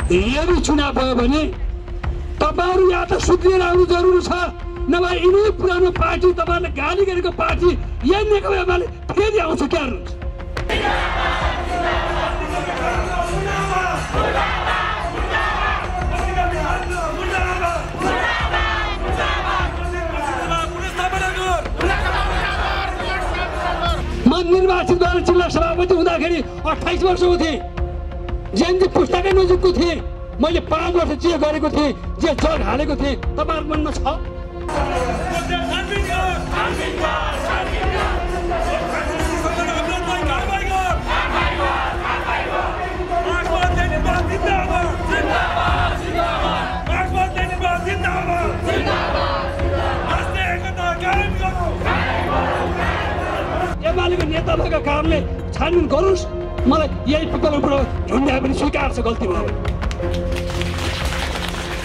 यदि चुनाव भयो भने तपाईहरु या त सुध्रिएर आउनु जरुरी छ, नभए यिनै पुरानो पार्टी तपाईहरुले गाली गरेको पार्टी यही नेकपा एमाले फेरि आउँछ के गर्नुहुन्छ? म निर्वाचित भएर जिल्ला सभापति हुँदाखेरि 28 वर्षको थिएँ, जयन्ती पुस्ताकै नजिकको थिएँ। मैले 5 वर्ष जे गरेको थिएँ, जे जग हालेको थिएँ तपाईहरुको मनमा छ? एमालेको नेता भएका कारणले छानबिन गरोस्, मलाई यही पिपलबाट झुन्ड्याए पनि स्वीकार छ गल्ती भयो।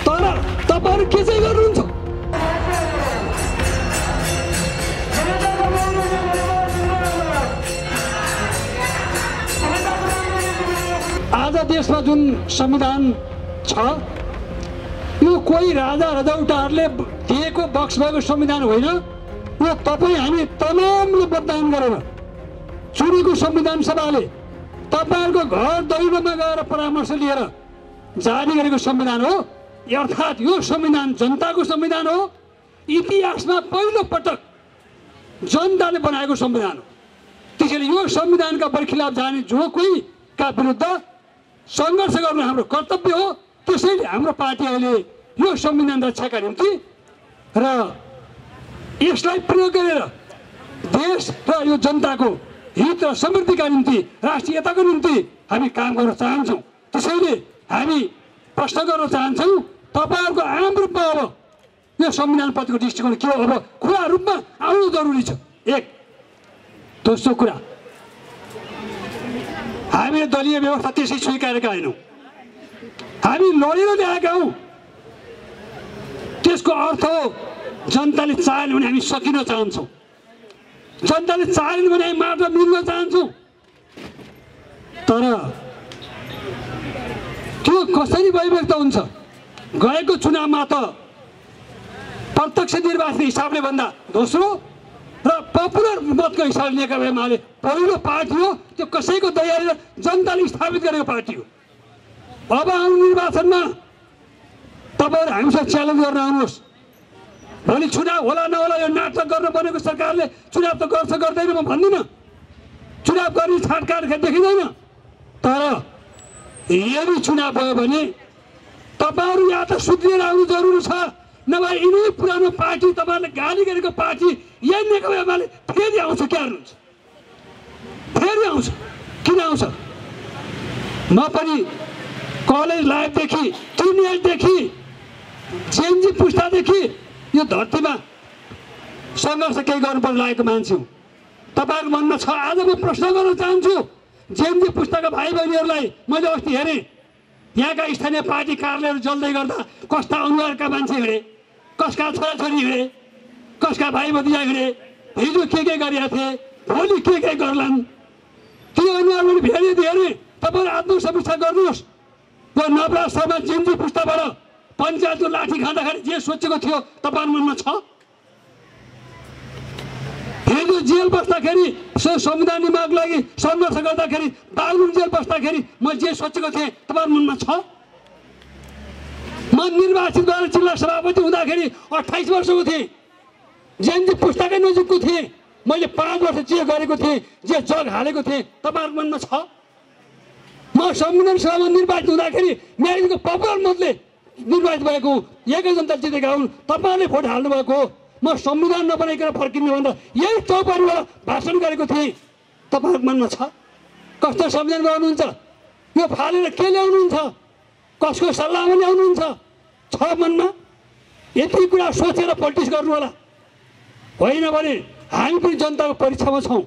तर तपाईहरु के चाहिँ गर्नुहुन्छ? आज देशमा जुन संविधान छ यो कोही राजा रजौटाहरूले दिएको बक्स भएको संविधान होइन। यो तपाईँ हामी तमामले मतदान गरेर चुनेको संविधान सभाले तपाईहरुको घर दैलोमा गएर परामर्श लिएर जारी गरेको संविधान हो। अर्थात् यो संविधान जनताको संविधान हो। इतिहासमा पहिलो पटक जनताले बनाएको संविधान हो। त्यसैले यो संविधानका बरखिलाफ जाने जो कोही का विरुद्ध संघर्ष गर्नु हाम्रो कर्तव्य हो। त्यसैले हाम्रो पार्टी अहिले यो संविधान रक्षाका निम्ति र यसलाई प्रयोग गरेर देश र यो जनताको हित र समृद्धिका निम्ति, राष्ट्रियताको निम्ति हामी काम गर्न चाहन्छौँ। त्यसैले हामी प्रश्न गर्न चाहन्छौँ तपाईहरुको आम रूपमा अब यो संविधानप्रतिको दृष्टिकोण के हो, अब खुला रूपमा आउनु जरुरी छ। एक दोस्रो कुरा, हामीले दलीय व्यवस्था त्यसै स्वीकारेका होइनौँ, हामी लडेर ल्याएका हौँ। त्यसको अर्थ हो जनताले चाहेन भने हामी सकिन चाहन्छौँ, जनताले चाहेन भने हामी मात्र मिल्न चाहन्छौँ। तर त्यो कसरी भइव्यक्त हुन्छ? गएको चुनावमा त प्रत्यक्ष निर्वाचित हिसाबले भन्दा दोस्रो र पपुलर मतको हिसाबले नेकपा एमाले पहिलो पार्टी हो। त्यो कसैको दयाले जनताले स्थापित गरेको पार्टी हो। अब आउने निर्वाचनमा तपाईहरु हामीसँग च्यालेन्ज गर्न आउनुहोस्। भोलि चुनाव होला नहोला यो नाटक गर्न बनेको सरकारले चुनाव त गर्छ गर्दैन म भन्दिनँ, चुनाव गर्ने छाटकाट देखिँदैन। तर यदि चुनाव भयो भने तपाईहरु या त सुध्रिएर आउनु जरुरी छ, नभए यिनै पुरानो पार्टी तपाईहरुले गाली गरेको पार्टी यही नेकपा एमाले फेरि आउँछ के गर्नुहुन्छ? फेरि आउँछ। किन आउँछ? म पनि कलेज लाइफदेखि, टिनेजदेखि, जेएनजी पुस्तादेखि यो धरतीमा सङ्घर्ष केही गर्नुपर्ने लागेको मान्छे हुँ। तपाईहरुको मनमा छ। आज म प्रश्न गर्न चाहन्छु जेएनजी पुस्ताका भाइ बहिनीहरूलाई। मैले अस्ति हेरेँ यहाँका स्थानीय पार्टी कार्यालयहरू जल्दै गर्दा कस्ता अनुहारका मान्छे हिँडे, कसका छोराछोरी हिँडे, कसका भाइ भतिजा हिँडे, हिजो के गरेका थिए, भोलि के गर्लान्, त्यो अनुहार मैले हेरेँ। तपाईँहरू आत्मसमीक्षा गर्नुहोस्। यो नवराष्ट्रमा जेएनजी पुस्ताबाट पञ्चायतको लाठी खाँदाखेरि जे सोचेको थियो तपाईँहरूको मनमा छ? हिजो जेल बस्दाखेरि संविधान निर्माणको लागि सङ्घर्ष गर्दाखेरि बागलुङ जेल बस्दाखेरि म जे सोचेको थिएँ तपाईँहरूको मनमा छ? म निर्वाचित भएर जिल्ला सभापति हुँदाखेरि 28 वर्षको थिएँ, जेएनजी पुस्ताकै नजिकको थिएँ। मैले 5 वर्ष जे गरेको थिएँ, जे जग हालेको थिएँ तपाईँहरूको मनमा छ? म संविधान सभामा निर्वाचित हुँदाखेरि मेरो पपुलर मतले निर्वाचित भएको, यहाँका जनता जितेका हुन्, तपाईँहरूले भोट हाल्नुभएको हो। म संविधान नबनाइकन फर्किने भनेर यही चौपाटीबाट भाषण गरेको थिएँ। तपाईँहरूको मनमा छ? कस्तो संविधान बनाउनुहुन्छ? यो फालेर के ल्याउनुहुन्छ? कसको सल्लाहमा ल्याउनुहुन्छ? छ मनमा? यति कुरा सोचेर पोलिटिक्स गर्नु होला। होइन भने हामी पनि जनताको परीक्षामा छौँ,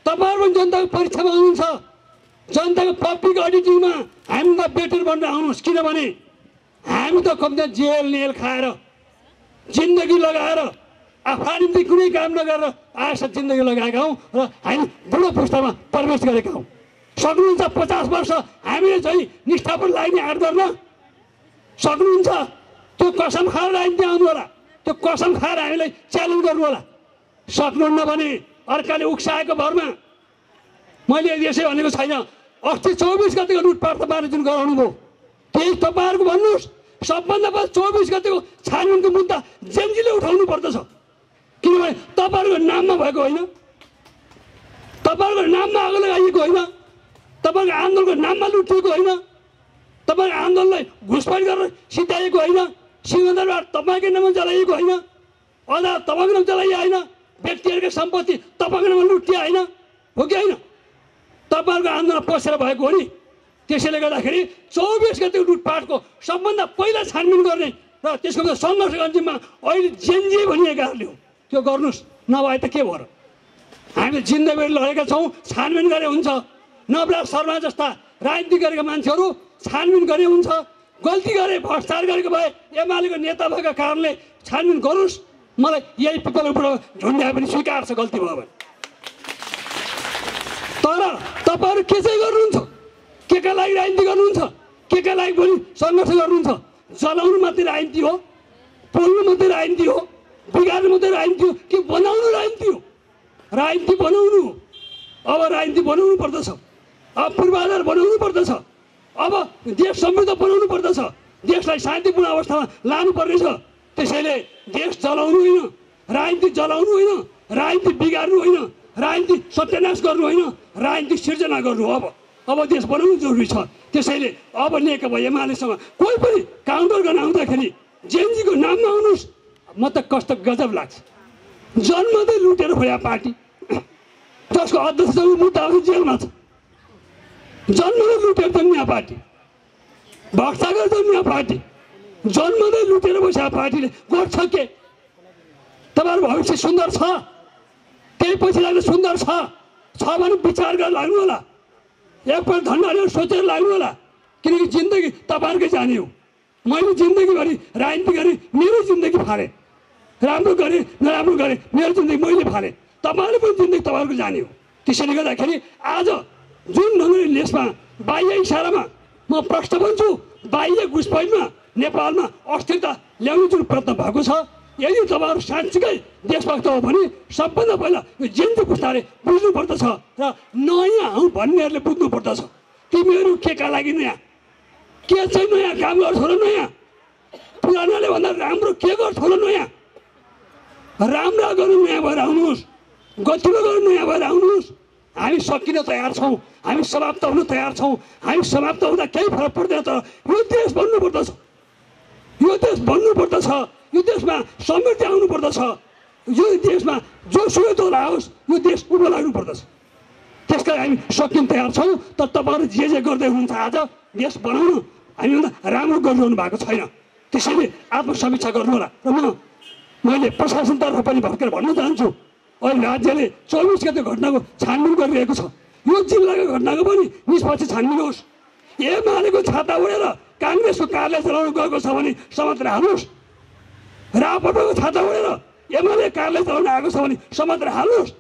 तपाईँहरू पनि जनताको परीक्षामा हुनुहुन्छ। जनताको पब्लिक अडिटिङमा हामी त बेटर बनेर आउनुहोस्। किनभने हामी त कम्ती जेल नेल खाएर जिन्दगी लगाएर आफ्ना निम्ति कुनै काम नगरेर आशा जिन्दगी लगाएका हौँ र हामी बुढो पुस्तामा प्रवेश गरेका हौँ। सक्नुहुन्छ 50 वर्ष हामीले चाहिँ निष्ठापूर्ण लाग्ने आँट गर्न? सक्नुहुन्छ त्यो कसम खाएर राजनीति आउनु होला, त्यो कसम खाएर हामीलाई च्यालेन्ज गर्नु होला। सक्नुहुन्न भने अर्काले उक्साएको भरमा मैले यसै भनेको छैन। अस्ति 24 गतिको लुटपाट तपाईँले जुन गराउनु भयो त्यही तपाईँहरूको भन्नुहोस्। सबभन्दा पहिला 24 गतिको छानबिनको मुद्दा जेनजीले उठाउनु पर्दछ, किनभने तपाईँहरूको नाममा भएको होइन, तपाईँहरूको नाममा आगो लगाइएको होइन, तपाईँहरूको आन्दोलनको नाममा लुटिएको होइन, तपाईँको आन्दोलनलाई घुसपैठ गरेर सिद्धाइएको होइन, सिंहदरबार तपाईँकै नाममा जलाइएको होइन, अदालत तपाईँको नाम जलाइएको होइन, व्यक्तिहरूको सम्पत्ति तपाईँको नाममा लुटिया होइन, हो कि होइन? तपाईँहरूको आन्दोलन पसेर भएको हो नि। त्यसैले गर्दाखेरि 24 गतिको लुटपाटको सबभन्दा पहिला छानबिन गर्ने र त्यसको सङ्घर्ष अन्तिममा अहिले जेनजी भनिएकाहरूले हो, त्यो गर्नुहोस्। नभए त के भयो र? हामीले जिन्दगीभरि लडेका छौँ, छानबिन गरे हुन्छ। नवराज शर्मा जस्ता राजनीति गरेका मान्छेहरू छानबिन गरे हुन्छ। गल्ती गरे, भ्रष्टाचार गरेको भए एमालेको नेता भएका कारणले छानबिन गरोस्। मलाई यही पिपलबाट झुन्ड्याए पनि स्वीकार छ गल्ती भयो भने। तर तपाईँहरू के चाहिँ गर्नुहुन्छ? के का लागि राजनीति गर्नुहुन्छ? के का लागि भोलि सङ्घर्ष गर्नुहुन्छ? जलाउनु मात्रै राजनीति हो, पोल्नु मात्रै राजनीति हो, बिगार्नु मात्रै राजनीति हो कि बनाउनु राजनीति हो? राजनीति बनाउनु। अब राजनीति बनाउनु पर्दछ, अब पूर्वाधार बनाउनु पर्दछ, अब देश समृद्ध बनाउनु पर्दछ, देशलाई शान्तिपूर्ण अवस्थामा लानुपर्नेछ। त्यसैले देश जलाउनु होइन, राजनीति जलाउनु होइन, राजनीति बिगार्नु होइन, राजनीति सत्यानाश गर्नु होइन, राजनीति सिर्जना गर्नु। अब देश बनाउनु जरुरी छ। त्यसैले अब नेकपा एमालेसँग कोही पनि काउन्टर गर्न आउँदाखेरि जेएनजीको नाममा आउनुहोस्। म त कस्तो गजब लाग्छ, जन्मदै लुटेर खोया पार्टी जसको अध्यक्षको मुद्दा आउँछ जेलमा छ, जन्मदै लुटेर जन्मिया पार्टी, भ्रष्टाचार जन्मिया पार्टी, जन्मदै लुटेर बसेका पार्टीले गर्छ के? तपाईँहरूको भविष्य सुन्दर छ, त्यही पछि लाग्ने सुन्दर छ भने विचार गरेर लाग्नु होला, एकपल्ट धन्दाले सोचेर लाग्नु होला। किनकि जिन्दगी तपाईँहरूकै जाने हो। मैले जिन्दगीभरि राजनीति गरेँ, मेरो जिन्दगी फालेँ, राम्रो गरेँ नराम्रो गरेँ, मेरो जिन्दगी मैले फालेँ, तपाईँहरूले पनि जिन्दगी तपाईँहरूको जाने हो। त्यसैले गर्दाखेरि आज जुन ढङ्गले देशमा बाह्य इसारामा म प्रश्न भन्छु, बाह्य घुसपैठमा नेपालमा अस्थिरता ल्याउने जुन प्रयत्न भएको छ, यदि तपाईँहरू साँच्चीकै देशभक्त हो भने सबभन्दा पहिला यो जेएनजी पुस्ताले बुझ्नु पर्दछ र नयाँ हौ भन्नेहरूले बुझ्नु पर्दछ। तिमीहरू के का लागि नयाँ, के चाहिँ नयाँ काम गर्छ र नयाँ पुरानाले भन्दा राम्रो के गर्छ र नयाँ, राम्रा गर्नु नयाँ भएर आउनुहोस्, गतिलो गर्नु नयाँ भएर आउनुहोस्। हामी सकिन तयार छौँ, हामी समाप्त हुन तयार छौँ। हामी समाप्त हुँदा केही फरक पर्दैन, तर यो देश बन्नु पर्दछ, यो देश बन्नु पर्दछ, यो देशमा समृद्धि आउनु पर्दछ, यो देशमा जोसुकै तोला आओस्, यो देश उभो लाग्नु पर्दछ। त्यसका हामी सकिन तयार छौँ। तर तपाईँहरू जे गर्दै हुनुहुन्छ आज देश बनाउनु हामीभन्दा राम्रो गरिरहनु भएको छैन। त्यसैले आत्मसमीक्षा गर्नु होला। र मैले प्रशासनतर्फ पनि भर्खर भन्न चाहन्छु, अहिले राज्यले 24 गते घटनाको छानबिन गरिरहेको छ। यो जिल्लाको घटनाको पनि निष्पक्ष छानबिन होस्। एमालेको छाता उडेर काङ्ग्रेसको कार्यालय चलाउनु गएको छ भने समातेर हाल्नुहोस्। राप्रपाको छाता उडेर एमाले कार्यालय चलाउन आएको छ भने समातेर हाल्नुहोस्।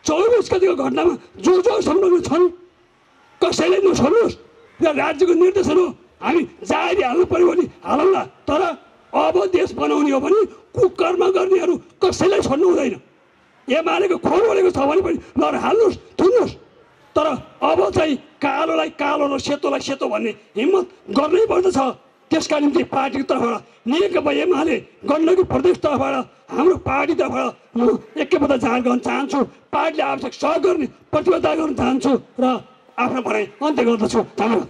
24 गतिको घटनामा जो संलग्न छन् कसैले नछोड्नुहोस्। र राज्यको निर्देशन हो, हामी जाहेरी हाल्नु पर्यो भने हालौँला, तर अब देश बनाउने हो भने कुकर्म गर्नेहरू कसैलाई छोड्नु हुँदैन। एमालेको खोर ओढेको छ भने पनि लड हाल्नुहोस्, थुन्नुहोस्, तर अब चाहिँ कालोलाई कालो र सेतोलाई सेतो भन्ने हिम्मत गर्नै पर्दछ। त्यसका निम्ति पार्टीको तर्फबाट नेकपा एमाले गण्डकी प्रदेश तर्फबाट हाम्रो पार्टी तर्फबाट म एकैपल्ट जाहेर गर्न चाहन्छु। पार्टीले आवश्यक सहयोग गर्ने प्रतिबद्धता गर्न चाहन्छु र आफ्नो भनाइ अन्त्य गर्दछु। धन्यवाद।